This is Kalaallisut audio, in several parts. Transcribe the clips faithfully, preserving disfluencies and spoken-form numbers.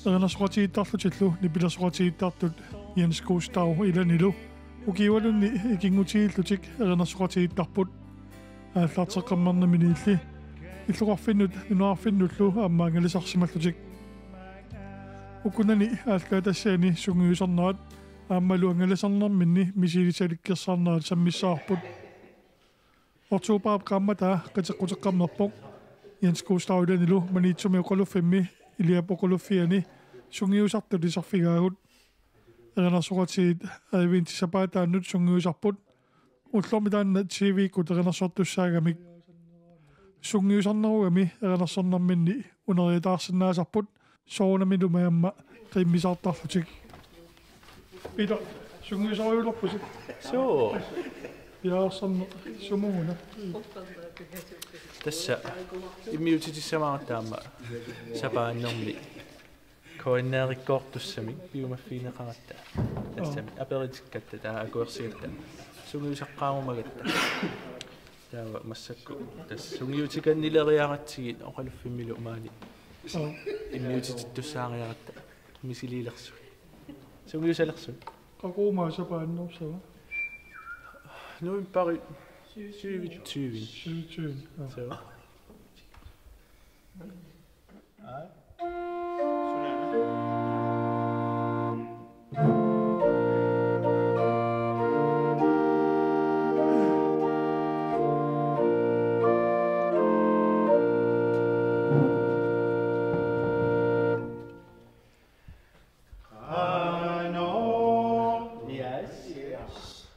Erinarsoqatigiittarlutillu nipilersoqatigiittartut Jens Gustav ilanilu ukiualunni ikinngutigiillutik erinarsoqatigiittarput. Aallarteqqammerniminilli illoqarfinnut nunaqarfinnullu aamma angalasarsimallutik. Ukunani aallakaatitassiani sungiusarnerat aammalu angalasarnerminni misilittalikkersaarnerat sammissavarput. Oktobarip qaammataa qiteqquteqqammerpoq. Jens Gustav ilanilu Maniitsumi oqaluffimmi Iliap oqaluffiani sungiusartut iserfigaagut. Erinarsoqatigiit adventip sapaataannut sungiusarput. Ullormi taanna T V-kkut erinarsortussaagamik. Sungiusarnerugami erinarsornerminni uneriataarsinnaasarput soorunamilu aamma qiimmisaartarlutik. Peter, sungiusarujulerpusi? Suu. Piareersarneq sumut una? Tassa immiutitissavara taama sapaannermi. K N R-ikkoortussamik piumaffigineqaratta. Tassami aperitikkatta taava akuersigatta. Sungiusaqqaarumagatta. Taava massakkut tassa sungiutikannileriaratsigit oqaluffimmilu maani. Aa. Immiutitittussaariaratta. Misiliilersut. Sungiusalersut. Qaqugu sapaannersava? Novembari syvogtyve. Syvogtyve, ja. Så. Yes, yes.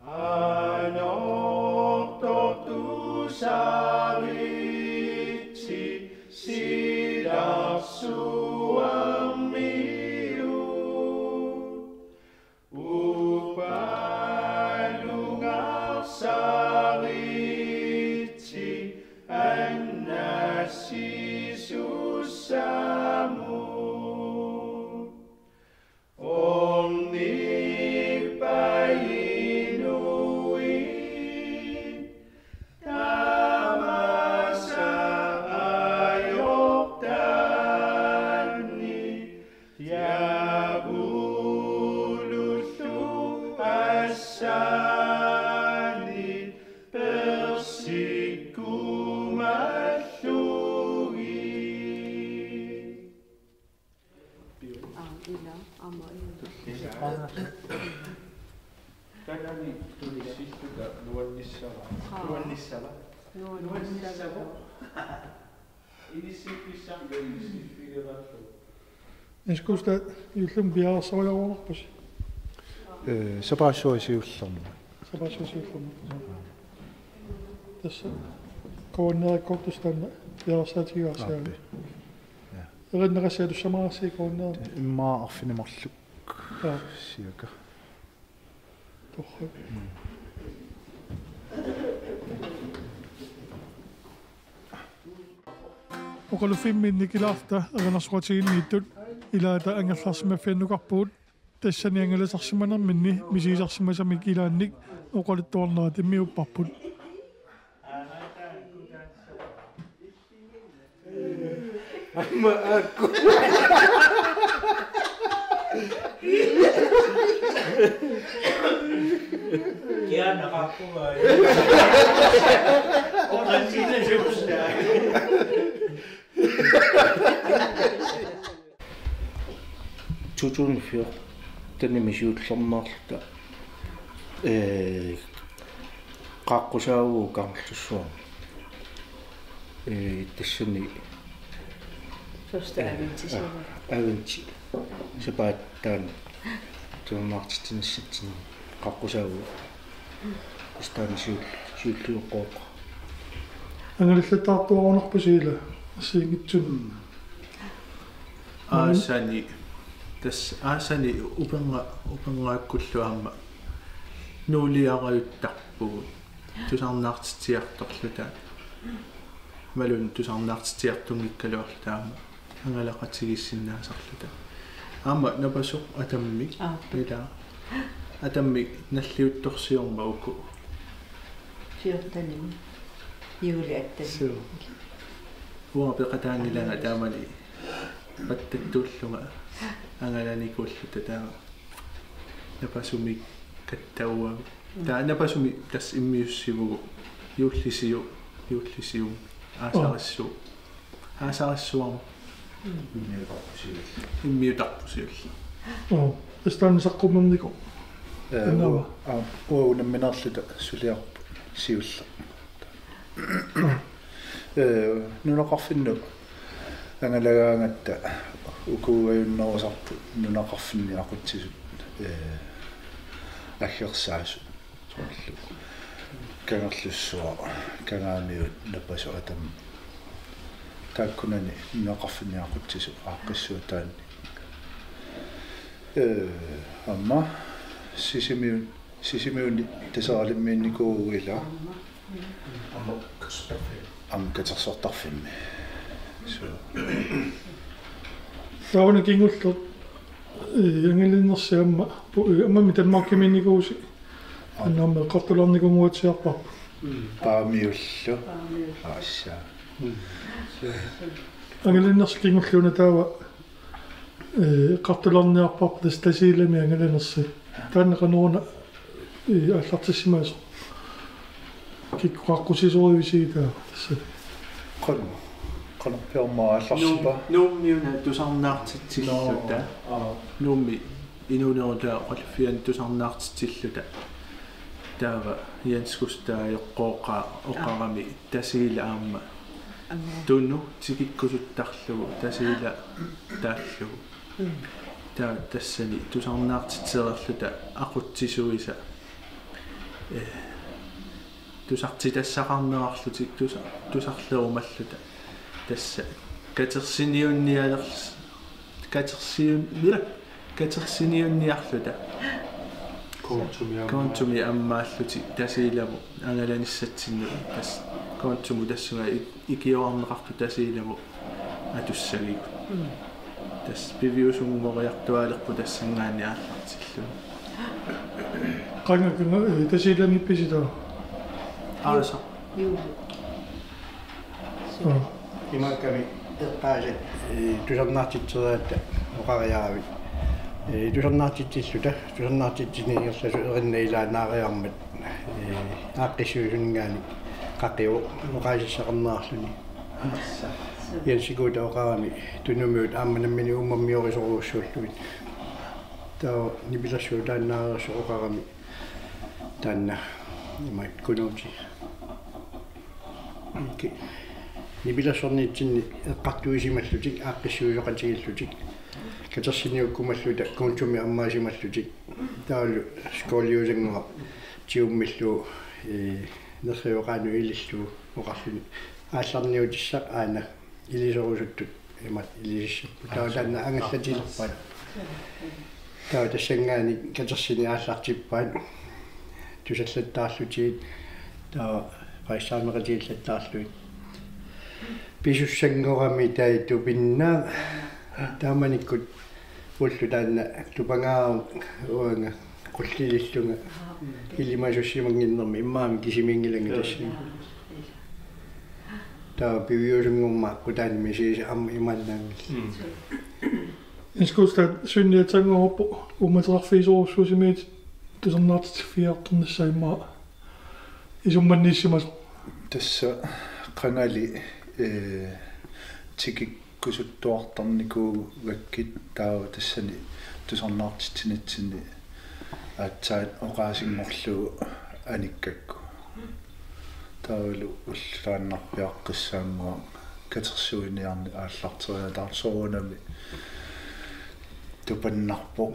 Qanortortussaritsi silarsuarmilu. Upalungarsaritsigu annassisussamut. Ornippai inuit tamassa ajortanni diabolullu assaanit persikkumallugit. Aa, ila, aamma ila. Taannaani tunissittuta nuannissavaa. Aa. Nuannissavaa. Nuannissavaa. Nuannissavaa. Inissiiffissarlu inissiiffigereerlu. Iskusta juullimi piareersarujussuuarpusi. Ee, sapaassuarmi siullermi. Sapaassuarmi siullermi. Tassa K N R-ikkoortussaq taanna piareersaatigigaarsigaanga. Aappi. Ja. Erinneqassaatussaamaarsi K N R. Immaqa arfineq-marluk. Ja. Cirka. Torrak. Mm. Oqaluffimmi nikilaarta erinarsoqatigiinniittut ilaata angerlarsimaffiannukarpugut. Tassani angalasarsimanerminni misigisarsimasamik ilaannik oqaluttuarnerat immiupparput. Aamma aakku. Kiana qaqqua. Oqansinna suusta. To tusind fjortenimi siullermeerluta, ee, qaaqqusaavugut Kangerlussuarmi. Ee, tassani, første advent, ee, advent. Sapaatip aamma tusarnaartitsinissatsinnut qaaqqusaavugut. Tassa taanna siul-, siulliuqqooq. Angalallattaartuarunarpusi ila assigiinngitsunik. Aasani, tassa aasani uperna-, upernaakkullu aamma nuuliarajuttarpugut tusarnaartitsiartorluta. Imaluunniit tusarnaartitsiartunngikkaluarluta aamma angalaqatigiissinnaasarluta. Aamma napasoq atammik. Aap. Ila. Atammik nalliuttorsiormat uku. fjortenimi. Juuli atten. Suu. Uanga peqataanngilanga taamani pattattuullunga angalanikuulluta taava napasumik kattauagu. Taava napasumik tassa immiussivugut juullisiu-, juullisium aasarissu-, aasarissuarmut. Immiutarput siulleq. Immiutarput siulleq. Oo, tassa taanna saqqummernikuu. Ee, Annava. Ua-, aa, uagut nammineerluta suliarput siulleq. Ee, nunaqarfinnut angalagaangatta ukuugajunnarusarput nunaqarfinni aqutsisut, ee, aggersaasut. Soorlu Kangerlussuaq, Kangaamiut, Napasooq Atam. Taakkunani nunaqarfinni aqutsisut aaqqissuutaanni. Ee, aamma Sisimiun-, Sisimiuni Taseralimmiinnikuuvugut ilaa. Aamma katersortarfimmi. Aamma katersortarfimmi. Suu. Taavani kingulleq, ee, angalanersi aamma, pu-, ee, aammami Danmarkimiinnikuuvusi. Aamma eqqartulaarnikuunnguatsiarparput. Paamiullu. Paamiullu. Aassaa. Angalanersi kingulliuna taava, ee, eqqartulaarniarparput tassa Tasiilami angalanersi. Taanna qanoruna, ee, aallartissimasoq. Kikkut qaqqusisorivisi taava tassa? Qan-, qanorpiarma aallarsippaa? Nuum-, Nuummiuna tusarnaartitsilluta. Noo, aa. Nuummi inuunerutaa oqaluffiani tusarnaartitsilluta. Taava Jens Gustav eqqooqa-, oqarami Tasiila aamma. Aamma. Tunu tikikkusuttarlugu Tasiila taallugu. Mm. Taava tassani tusarnaartitsilerluta aqutsisuisa. Ee, tusartitassaqarnerarlutik tusa-, tusarlerumalluta. Tassa katersiniunnialerl-, katersiun-, katersiniunniarluta. Kontomi aamma. Kontomi ammaallutik Tasiilamut angalanissatsinnut tassa kontomut tassunga i-, ikiorarneqartut Tasiilamut atussagigut. Mm. Tassa piviusunngoriartuaalerput tassanngaanniit aallartilluni. Qanga, qanga, ee, Tasiilamiippisi taava? Aasa. Juu. Aa. Imaakkami eqqaasat, ee, tusarnaartitseriaratta oqariaravit. Ee, tusarnaartitsilluta, tusarnaartitsineq ingerlasut erinna ilaa naariarmat, ee, aaqqissuisuninngaanniit qaqivoq oqaasissaqarnerarluni. Jensikkut oqarami Tunumiut aamma nammineq uummammiorusorujussuullugit. Taava nipilersuutaannaareersoq oqarami taanna imaat Kunuuti. Ki-, nipilersorniitsinni eqqartuisimallutik, aaqqissuisoqatigiillutik, katersiniukkumalluta kontomi ammaasimallutik, taavalu skooliusannguaq tigummillugu, ee, nerriviup qaanut ilillugu oqarluni: Aallarniutissaq aana ilisorusuttut imaat ilisissapput. Taava taanna angallatilerpaat. Taava tassanngaanniit katersineq aallartippaat. Tusallattaarlutigit. Taava paasisaaneqatigiillattaarlugit. Pisussanngorami taava tupinnaaq. Taamanikkut ulloq taanna tupangaarama uanga qullilillunga ilimasussimannginnermi immaqa kisimiinngilanga tassani. Taava piviusunngormat aqqutaani misigisaq aamma imaannaanngilaq. Mm. Jens Gustav, sunniuteqanngorpoq uummateqarfigisorujussuusimagit tusarnaartitsiffigiartornissaa immaqa isummanniissimasoq. Tassa qangali, ee, tikikkusuttuartarnikuugakkit taava tassani tusarnaartitsinitsinni aatsaat oqaasinngorlugu anikkakku. Taavalu ullaannarpiaqqissaannguaq katersuiniarneq aallarteriataarsoq soorunami tupannarpoq.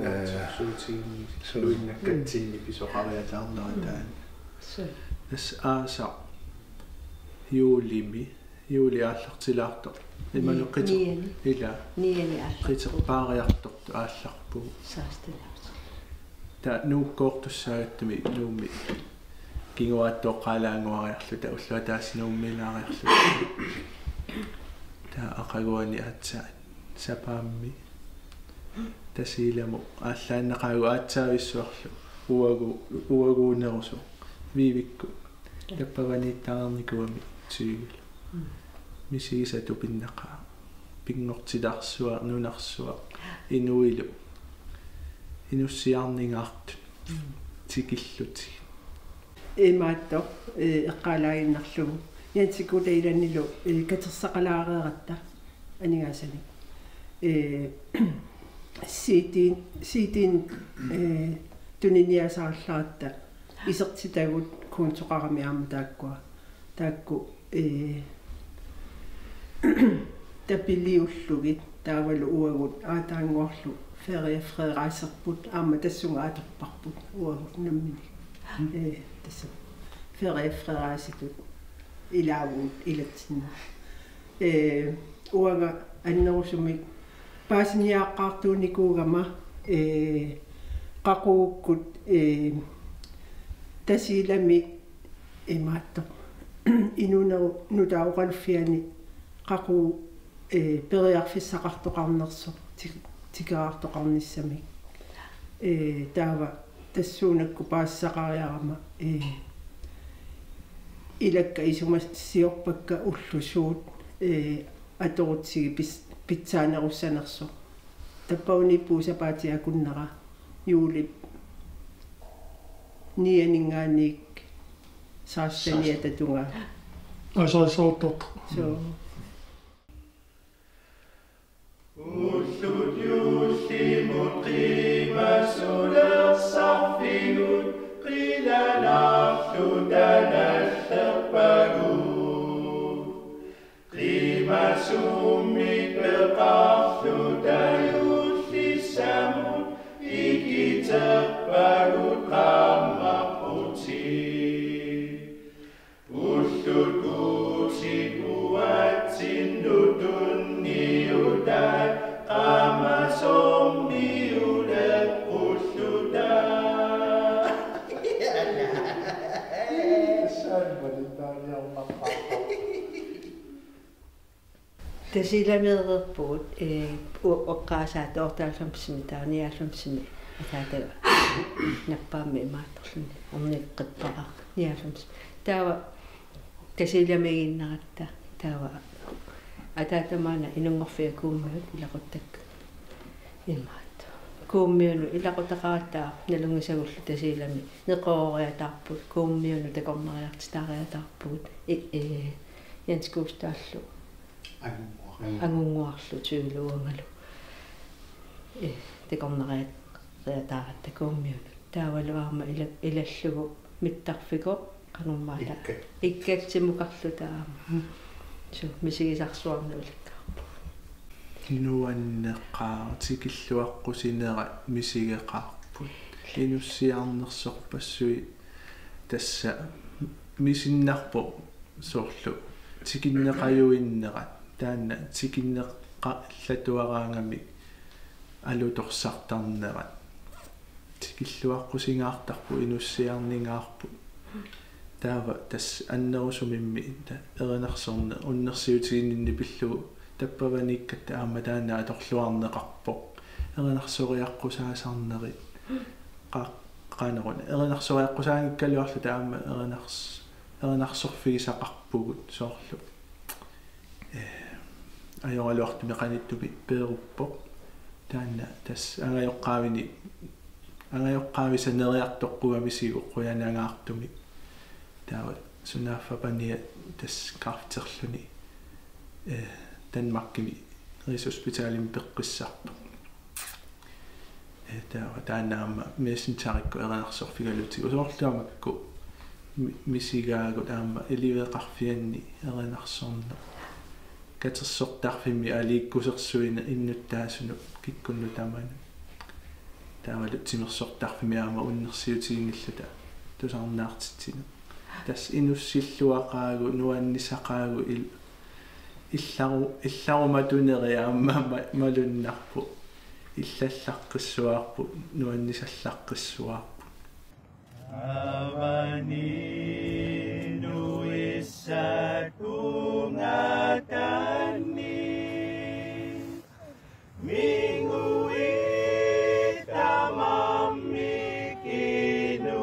Ee, suutiginni suu. Luinnakkatsinni pisoqariataarnera taanna. Suu. Tassa aasaq juulimi, juuli aallartilaartoq. Imaluunniit qiter-, niani. Ilaa. Niani aallarpugut. Qiterpaariartortoq aallarpugut. Seksten. Taava nuukkoortussaagattumi Nuummi kinguaattooqqaalaannguariarluta ulloq ataaseq Nuummiilaariarluta. Taava aqaguani aatsaat sapaammi Tasiilamut aallaannaqaagut aatsaavissuarlu uagu-, uaguunerusoq Viivikkut. Tappavaniittariarnikuugami tyvelu. Misigisaq tupinnaqaaq. Pinngortitarsuaq, nunarsuaq, inuilu. Inussiarningaartut. Tikillutik. Imaattoq, eh, eqqaalaaginnarlugu. Jansikut ilanilu, eh, katersaqalaareeratta aningaasanik. Eh, C D, C D, eh, tuniniaasarallaratta isertitagut kontoqarami aamma taakkua. Taakku, eh, tapiliullugit taavalu uagut aataannguarlu feriefreraaserput aamma tassunga atorparput uagut nammineq. Eh, tassa feriefreraasitut ilaavugut ilatsinnut. Eh, uanga annerusumik paasiniaaqqaartuunikuugama, eh, qaqugukkut, eh, Tasiilami imaattoq. Inuunerup nutaap oqaluffiani qaqugu, eh, periarfissaqartoqarnersoq tik-, tikeraartoqarnissamik. Eh, taava tassuunakkut paasisaqariarama, eh, ilakka isumassiorpakka ullut suut, eh, atorutsigit pis-, pitsaanerussanersoq. Tappavaniippugut sapaatip akunnera juulip nianinngaanniit seksteniata tungaa. Aa, så er det så godt. Så. Ullut juullimut qimasulersarfigut qilanarluta nallerpagut. Qimasummik peqarluta juullissamut ikiterpagut qaammarputit. Ullut kuutit uatsinnut tunniutaat qaamasormiuleqqulluta. Tasiilamiireerpugut, eh, u-, oqqaasaat otteoghalvfemsimi taava nioghalvfemsimi ataataga nappaammi imaattorluni ornigippara nioghalvfems. Taava Tasiilamiiginnaratta taava ataatamaana inunngorfia Kuummiut ilaquttakka imaattoq. Kuummiunut ilaqutaqaratta nalunngisagullu Tasiilami neqerooriataarpugut Kuummiunut takornariartitaariataarpugut. I-, eh, Jens Gustavlu Angunnguarlu. Angunnguarlu tyvelu uangalu. Eh, takornariat-, riataaratta Kuummiunut. Taavalu aamma ila-, ilallugu mittarfikoq qanormaata. Ikkat. Ikkat simukarluta aamma. Mm. Suu, misigisarsuarnik ulikkaarpugut. Nuanneqaaq, tikilluaqqusinerat misigeqaarput. Inussiarnersorpassuit tassa misinnarpoq soorlu tikinneqajuinnerat, taanna tikinneqallatuaraangamik alutorsartarnerat. Tikilluaqqusingaartarput, inussiarningaarput. Taava tassa annerusumimmi ta-, erinarsorneq unnersiutiginninneq pillugu tappavaniikkatta aamma taanna atorluarneqarpoq. Erinarsoriaqqusaasannerit. Qa-, qanoruna. Erinarsoriaqqusaanngikkaluarluta aamma erinars-, erinarsorfigisaqarpugut soorlu. Eh, ajoraluartumik qanittumi peeruppoq. Taanna tassa angajoqqaavini, angajoqqaavisa neriartoqquamisigu qujanangaartumik. Taava sunaaffa pania tassa kræfterluni, eh, Danmarkimi Rigshospitalimi peqqissartoq. Eh, taava taanna aamma Messengerikkut erinarsorfigalutigu soorlu aamma makku mi-, misigaagut aamma iliveqarfianni erinarsorneq. Katersortarfimmi aliikkusersuineq innuttaasunut kikkunnut tamanut. Taavalu timersortarfimmi aamma unnersiutiginngilluta tusarnaartitsineq. Tassa inussilluaqaagut, nuannisaqaagut il-, illaru-, illarumatuneri aamma ma-, malunnarpoq. Illallaqqissuarput, nuannisallaqqissuarput. Avani nuissatungatanni. Minguit tamarmik inuganni.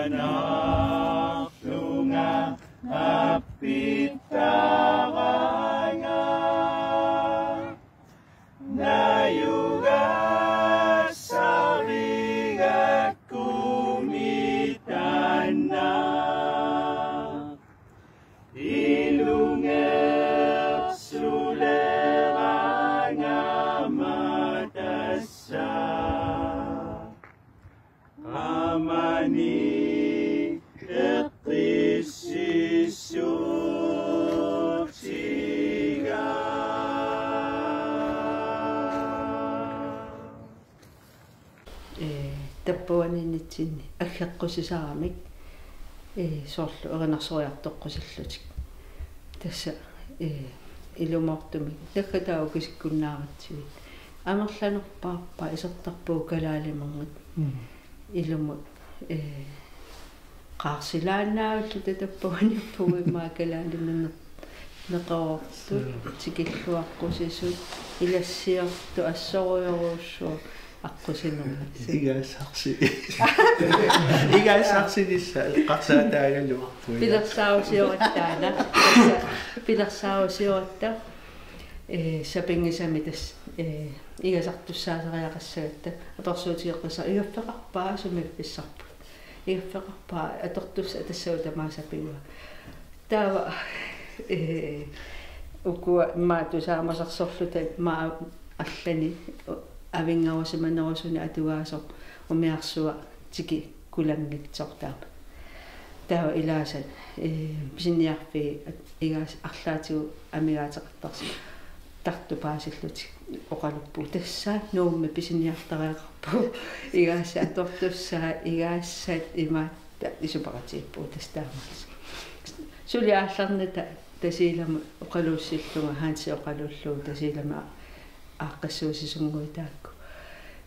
Naarlunga appittaranga najugassarigakku mitannaq ilungersuleranga matassa. Amani eqqississutiga. Ee, tappavaniinnitsinni aggeqqusisaramik, ee, soorlu erinarsoriartoqqusillutik. Tassa, ee, ilumoortumik. Takkataa ukisikkunnaaratsigu. Amerlanerpaarpaa isertarpugut kalaalimerngit. Mm. Ilumut, ee, qaarsilaannaavilluta tappavaniippugut immaqa kalaaliminneq-, neqeroortut, mm, tikilluaqqusisut, ilassiortut, assorujorujussuaq aqqusinermi. Igassarsi-, igassarsinissaq eqqarsaataagaluarpoq. Pilersaarusiorattaana. Pilersaarusioratta. Ee, sapinngisamik tassa, ee, igasartussaasariaqassagatta apersuutigeqqissaaq igaffeqarpa sumiiffissarput. Igaffeqarpa atortussaq tassa tamaasa pigua. Taava, ee, ukua immaqa tusaamasarsorluta immaqa allani avinngarusimanerusuni atugaasoq umiarsuaq tikikkulanngitsoq taama. Taava ilaasa, ee, pisiniarfii at-, igaasa arlaatigut amigaateqartarsi-, tartut paasillutik oqaluppugut. Tassa Nuummi pisiniartariaqarpugut. Igaasa atortussaat, igaasat imaattoq isumaqatigiippugut tassa taamaalilluni. Suli aallarnata Tasiilami oqaluussillunga, Hansi oqaluullugu Tasiilami a-, aaqqissuussisunnguit taakku.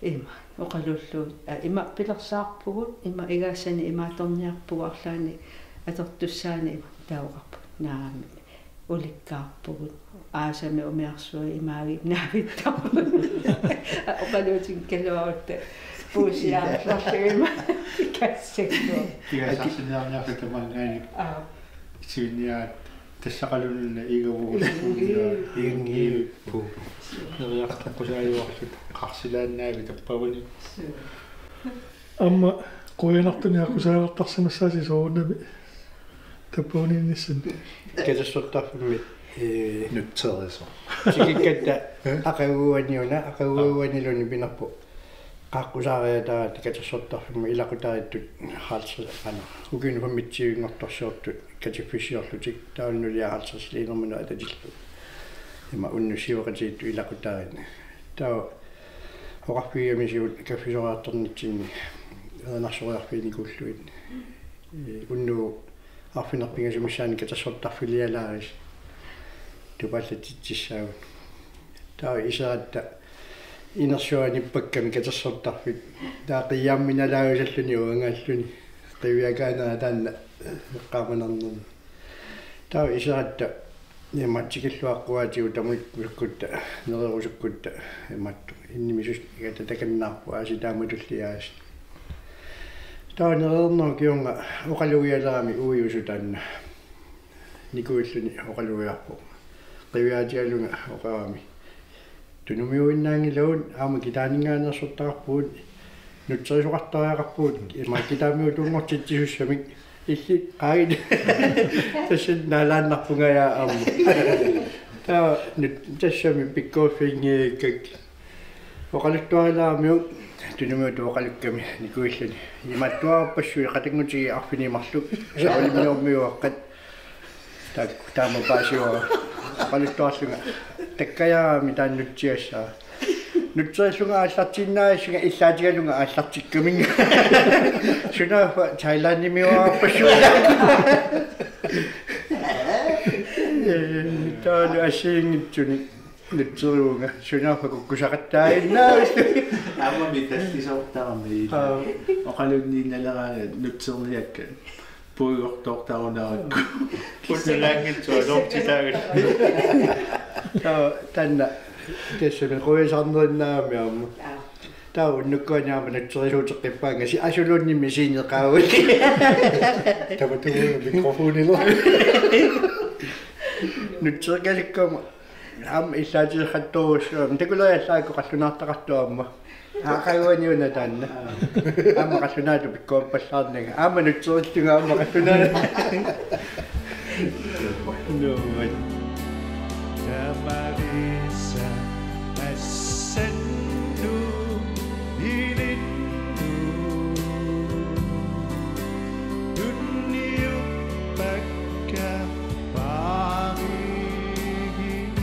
Ima, oqaluullugu, aa, ima pilersaarpugut, ima igaasani imaattorniarpugut arlaanni atortussaani ima taava oqarpugut. Naamik, ulikkaarpugut, aasami umiarsuaq imaanngilaq naavittarpugut. Oqaluutinngikkaluarutta puussiaarlorlugit ima kassakku. Igassarsinnaaneq tamaanngaanniit. Aa. Siunniaat tassaqalununa igavugut. Ingiippu. Neriartoqqusaajuarluta qaarsilaannaavik tappavani. Aamma qujanartumik aqqusaartarsimassaasi soorunami tappavaniinnissinni. Katersortarfimmi, ee, nutserisoq. Tikikkatta aqaguaniuna, aqaguaniluunniit pinerpoq. Qaaqqusaariataaratta katersortarfimmi ilaqutariittut halvtreds, aana, ukiuni femogtyvenngortorsiortut katiffissiorlutik, taava nuliat halvtreds inermini atatillu. Ima unnuk siveqatigiittut ilaqutariit. Taava oqarfigigamisigit kaffisoriartornitsinni erinarsoriarfiginikuullugit. Ee, unnugu arfineq-pingasumissaani katersortarfilialaaris tupaallatsitsissaagut. Taava iseratta inersuanippakkami katersortarfik. Taava qiiamminalaajusalluni uangaalluni qiviakaanera taanna eqqaamanarnermi. Taava iseratta ima tikilluaqquaatigut tamuikkusukkutta, nererusukkutta, imaattoq innimisus-, igata takannaarpoq aasiit taamatulli aasiit. Taava nereernerup kingorna oqalugialerami uiusu taanna nikuilluni oqalugiarpoq. Qiviaatigalunga oqarami: Tunumiuinnaanngilagut, aamma kitaaninngaanneersortaqarpugut, nutserisoqartariaqarpugut, ima kitaamiutunngortitsisussamik, illit qaagit. Tassa naalaannarpunga aamma. Taava nut-, tassami pikkoriffiginngikkakku oqaluttuarilaaramiuk, tunumiutut oqalukkami nikuilluni. Imaattuarpassuit qatanngutigiit arfineq-marluk, Savalimmiormiuaqqat. Taakku taama paasivara. Oqaluttuarlunga takkajaarami taanna nutsiassara. Nutserillunga aallartiinnarissanga illaatigalunga aallartikkaminga. Sunaaffa Thailandimiuarpassuit. Taavalu assigiinngitsunik nutserivunga. Sunaaffa kukkusaqattaaginnarlugu. Aamma mitallisoortarami. Aa. Oqalunniinnaleraangat nutserniakkat puigortoortarunarakku. Unnulaanngitsoq atortitaagut. Taava taanna tassami quiasarnerinnaagami aamma. Aa. Taava unnukkuani aamma nutserisuuteqqippaannga si-, asuluunniimmi siineqaavut. Tamatumuuna mikrofonilu. Nutserikasikkama aamma illaatigisaqartorujussuugami. Takuleriallaakku qallunaartaqartoq aamma. Aa, qajuaniuna taanna. Aamma qallunaatut pikkorippallaarnanga. Aamma nutserillunga aamma qallunaat. Nuummut. Tamarissa assannu ilinnu. Tunniuppakka paarigigit.